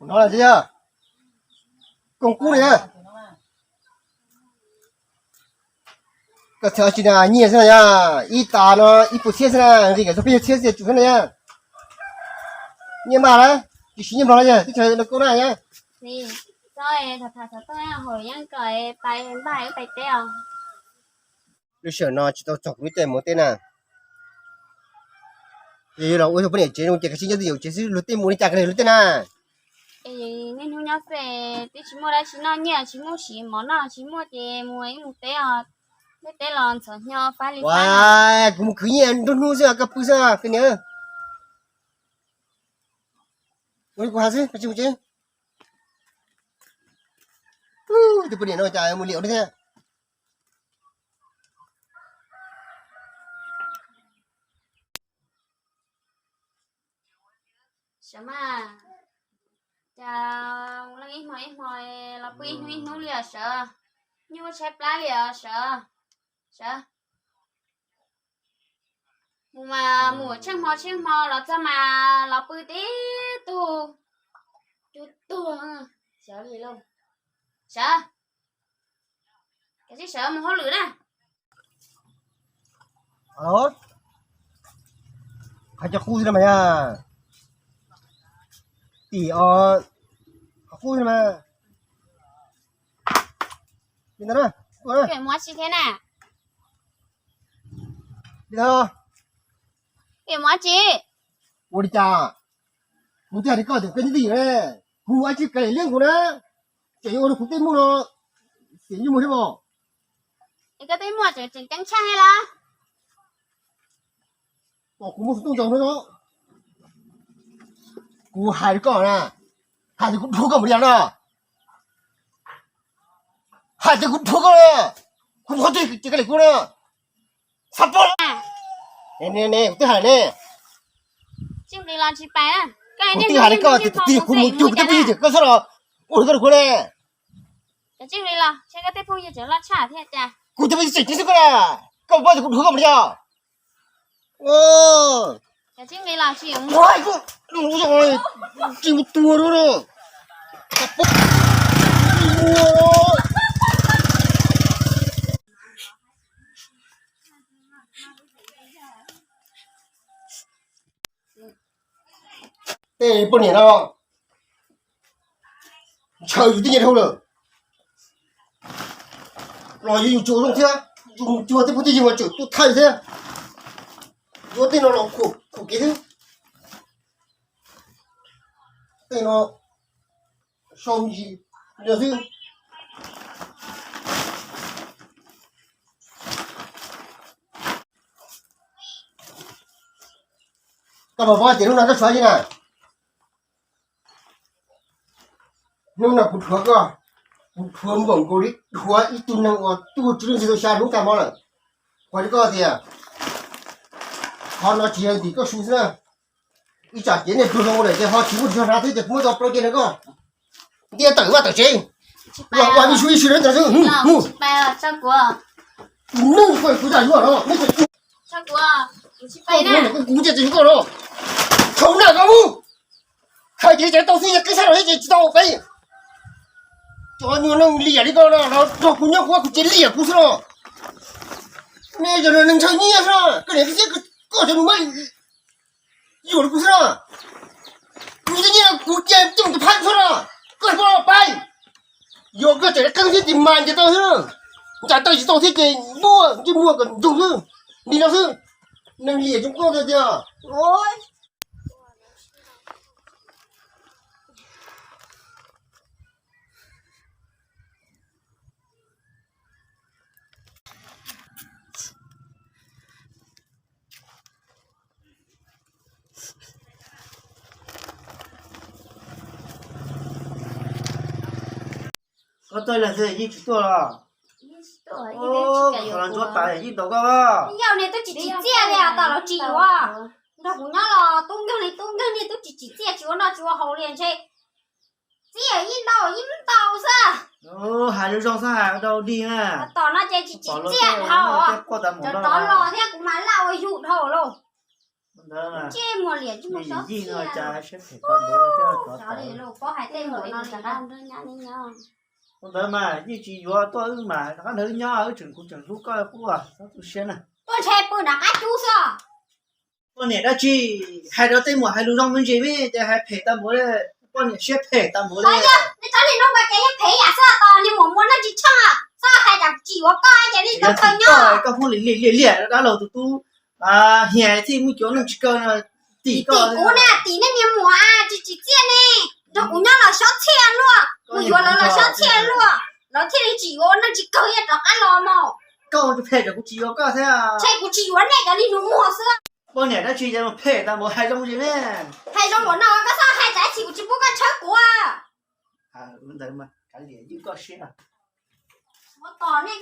No los yog koom kub na. Koj txhais tsis na, nyiaj xwb na yog, ib tas no ib puas txhiab xwb na, nqis kom txog peb caug txhiab xwb tsum xwb na yog. Nyiaj npaj na, tsis siv nyiaj nplog na yog, teb chaws no koj na yog. Lub sij hawm no tsis tau txog kuv lub caij mus teb na. Yog los ua poj niam tsev zoo ces kav tsij nyob twj ywm tsev xwb, luag tej mus li cas kawg luag tej na. Niaj hnub nyob xwb, twb tsis muaj dab tsi noj, nyiaj tsis muaj, siv mov noj tsis muaj ces mus ib mus teb os. Tej teb los ntxhov hnyo fab li fab. Kuv mus khwv nyiaj nruab hnub xwb, koj pw xwb, koj niam. Ua li kuv hais xwb, koj tsis mus tsev. Tus poj niam no cas mus liam thiab. Sawv mas, cas leej ib hmo ib hmo los pw ib hnub ib hnub li os sawv, nyuaj tshaib plab li os sawv. Sawv, mus mas mus tsheej hmo tsheej hmo los txog mas los pw tib tug, cua tuag. Sawv, kav tsij sawv mus hauj lwm na. Hais cov qub xwb no mas yog, tim os, qub xwb no mas. Li ntawd na, ua na. Mus tsis thiab na. Li ntawd. Mus tsis. Ua li cas? Kuv twb hais rau koj tias koj nyob twj ywm ne, kuv mus ua tsis kav liam kuv na, tseem yuav ua rau kuv tej muaj no, xim nyuj muag thiab os. Es koj tej muag tseem tseem ceeb tshaj thiab los? Pom kuv muaj xov tooj ntsaus no, kuv hais rau koj na, hais tias kuv dhuav koj mus li no, hais tias kuv dhuav koj na, kuv qhov twg ces koj li kuv na, xav pom. Ne, kuv twb hais ne, kuv twb hais rau koj tias kuv mus cuag kuv tej phooj ywg tias koj txhob los ua rau koj li kuv ne. Kuv twb tseem ceeb xwb koj na, koj paub tias kuv dhuav koj mus li os. Tsis mus tua na. Tej poj niam no ntshaw yus tej nyiaj dhau lawm, los yus yus tsis ua zoo thiab, yus mus cuag tej phooj tej ywg mas tseem tuaj thaij thiab. Yuav tej no los khuam kev xwb. Tej no sau ntsis xwb. Koj puas paub tias hnub no koj tshuav li na? Hnub no kuv dhuav koj, kuv dhuav npaum nkaus li dhuav ib tug neeg uas tuag tsis leej tsis tau xya hnub tag hmo lawm. Qhia rau koj tias qhov no tsis yog ntim koj su xwb na. Ib tsam ces nej pluag hlo ua lawm ces ho tsis muaj tsis txog hnav thiab ces kuv muab tau plaub ceg rau koj. Ntiaj tawm vaj tawm tsev, los ua ib su ib su rau ntawd xwb. Mus, tus neeg kuv yam yuav no, nej kuv ces tsis yuav koj no. Thaum na koj mus, hais tias tseem tau xwb, yog qib sab los thiab ces tsis tau peb. Cov nyuag neeg liam li koj no los nrog kuv nyob kuv ua kuv ces liam kuv xwb no. Nej cov neeg ntshaw nyiaj xwb no, koj niam koj txiv koj cov nus mas yuam rau kuv xwb no. Kuv cov nyiaj kuv cia coj mus tus phab xwb no, koj pab pab. Yog koj tseem qeeb thiab ces mas ncaim taw xwb, ncaim taw tsis tau thiab ces ntuj ntsej muag kom ntsoog xwb. Li no xwb, neeg liam tsoom koj tiag tiag. Koj tuaj lawm xwb yeej tsis tuaj los? Koj los ntsuab tas yeej tau koj. Yog ne twb tsis tsim txiaj li, tom los tsis yuav. Nrog kuv nyob los tub nkeeg li tub nkeeg li, twb tsis tsim txiaj, tsis ua noj tsis ua haus li ntshe. Txiaj yeej ntau yeej tau xwb. Hais lus zoo xwb hais ua dog dig na. Tom no ces tsis tsim txiaj dhau. Rov los thiab kuv mas laj ua yus dhau lauj. Ntawd, yij no cas siab phem tau npaum li, pob hais tej no rov qab nrog nyab nyob. Ua ntawd mas yeej tsis yuav tuaj wb mas rov qab nrog wb nyob, wb tseem, kuv tseem hlub koj, kuv txhob tu siab na. Tuaj ntshe pw nram qab cub xwb. Poj niam dab tsi hais rau tej muam hais lus zoo me ntsis me ces hais phem tau npaum li, poj niam siab phem tau npaum li. Nej tsob niag nub nkaus ces yeej phem yam xwb, tos niag muam muaj neej tsis tsheej, txhob hais tias tsis yuav koj ces nej tau kawg nyob. Koj hmoob li liam liam liam dab laug tus tub hiam thiaj muaj cuav neej tsis kawg no. Tim kuv na, tim nej niag muam tsis tsim txiaj ne, nrog kuv nyob los xyob txhiaj luaj, kuv yuav lawv los xyob txhiaj luaj, lawv thiaj li tsis yuav ua neej tsis kawg, yeej rov qab los mas. Koj phem ces kuv tsis yuav koj thiab. Ntshe kuv tsis yuav nej cov niag nus muag xwb. Poj niam dab tsi ces phem tau npaum, hais zoo li ne. Hais zoo npaum no koj txhob hais, tsam ib chim kuv tsis pub koj tshawb kuv. Ntawd mas kav liam, ywj koj siab. Ua tos nej,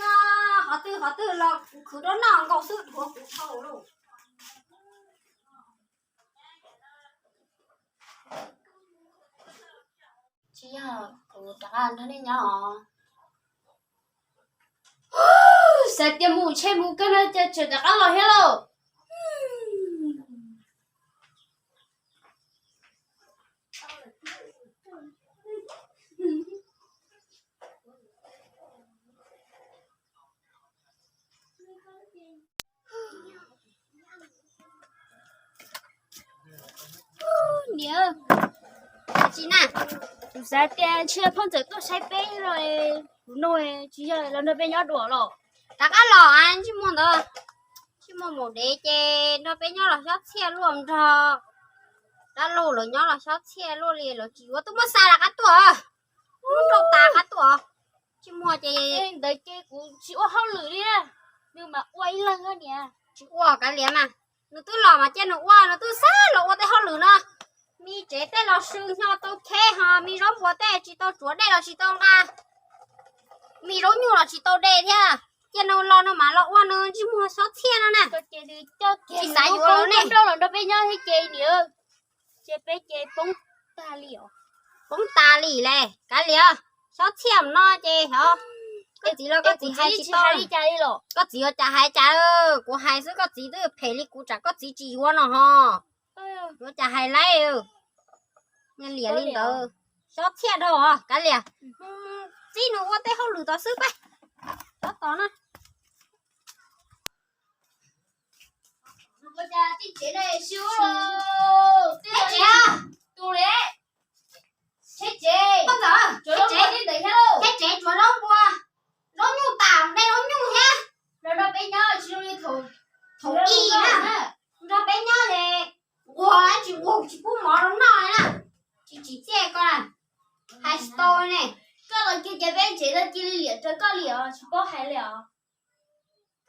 qhov twg qhov twg los kuv khwv rau noj nkaus xwb, dhuav kuv dhau lawm. Tsis yog, kuv rov qab nrog nej nyob os. Xav tias mus tsheb mus kawg no ces tseem rov qab los thiab lauj. Niam, tsis na, kuv xav tias ntshe phauj ntxawm tuaj saib peb no, kuv no tsis yog los nrog peb nyob dua los. Rov qab los, ntsej muag ntawd, ntsej muag maum dev ces nrog peb nyob los xyob txhiaj luaj, nrog dab laug lawv nyob los xyob txhiaj luaj li, lawv tsis yuav, twb muab xa rov qab tuaj, muab rau tas qab tuaj. Ntsej muag ces ntawd ces kuv tsis ua hauj lwm li, nws mas ua ib leeg niam. Tsis ua kav liam mas, nws twb los mas cia nws ua, nws twb xav los ua tej hauj lwm no. Me tsev tej los sw hnyo tau kheb ho, me zaub npua tej tsis tau tsuav dej los tsis tau nqa, me zaub nyuj los tsis tau de thiab. Cia nws los no mas los ua nws ntsej muag xyob txhiaj no na. Tsis xav yuav lawv ne. Los nrog peb nyob thiab ces niam, ces peb ces poob tag li os. Poob tas li le, kav liam, xyob txhiaj no ces hov, koj txiv los koj txiv hais tsis tau li cas li los. Koj txiv yuav cas hais cas, kuv hais xwb, koj txiv twb phem li kuv, tsam koj txiv tsis yuav no ho. Yuav cas hais laib. Liam li ntawd, xyob txhiaj dhau os kav liam. Txib nws ua tej hauj lwm tod xwb pab. Tab tom no. Tsheb tsev, tsheb tsev, tsheb tsev tsuav zaub npua, zaub nyuj tas, de zaub nyuj thiab. Nrog peb nyob tsis zoo li thaum ub na, nrog peb nyob ces nquag tsis nquag tsis pub mov rau noj li na. Tsis tsim txiaj koj na, hais tsis tau ne. Koj los kiag ces peb tsev tag cia li liam raws koj li os, tsis paub hais li os.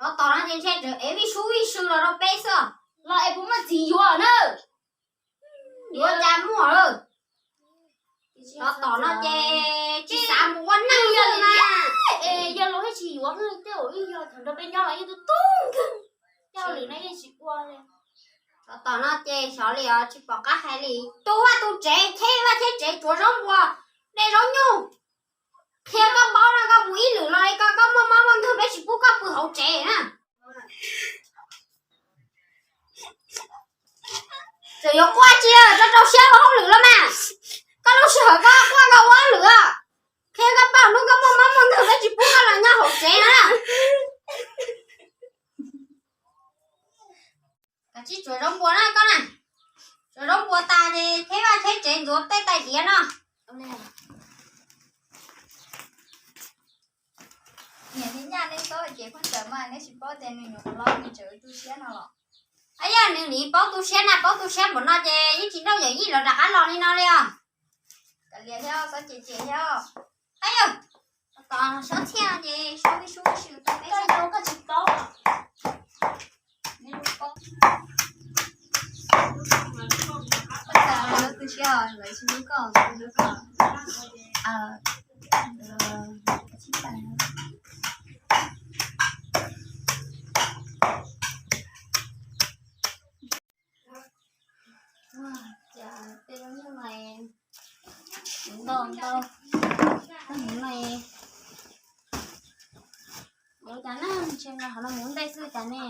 Rov tom no ces ntshe tseem ev vij sub vij sw los rau peb xwb. Los es puas muaj txiv yuav na? Yuav cas muaj lawm. Rov tom no ces tsis xav mus ua neej li na. Es yog los yeej tsis yuav, tej zaum yeej yog thaum nrog peb nyob los yeej tu tu nkeeg, coj lwm no yeej tsis ua li. Rov tom no ces xyov li os, tsis pom qab hais li. Tu vaj tu tsev, cheb vaj cheb tsev, tsuav zaub npua, de zaub nyuj. Qhia koj paub no, koj mus ib lwm los li ko, koj muaj mob muaj nkeeg peb tsis pub koj pw hauv tsev na. Txawm yuav quaj tsi, rau rau siab ua hauj lwm los mas. Koj lub sij hawm koj quaj koj ua hauj lwm os. Qhia koj paub, hnub koj muaj mob muaj nkeeg peb tsis pub koj los nyob hauv tsev no na. Kav tsij tsuav zaub npua na koj na. Tsuav zaub npua tas ces cheb vaj cheb tsev ntxuav tej tais diav no. Niam, neb nyaj neb txob ces pheej tawm mas neb tsis paub tias nws nyuam qhuav los nws tseem tu siab no los? Yog nws nim paub tu siab na, paub tu siab npaum no ces yeej tsis nrauj yawm yij los rov qab los li no li os. Kav liam thiab, txob ces ces thiab. Yog, tom xyob txhiaj ces xyob vij sub vij sw rau peb, koj tsis paub. Koj tsis paub, lawv tu siab, lawv tsis hlub koj, lawv hlub koj. Cas tej zaub nyuj no ntau ntau, tab mus no ua cas na, ntshe no hov no mus ntej xwb cas ne.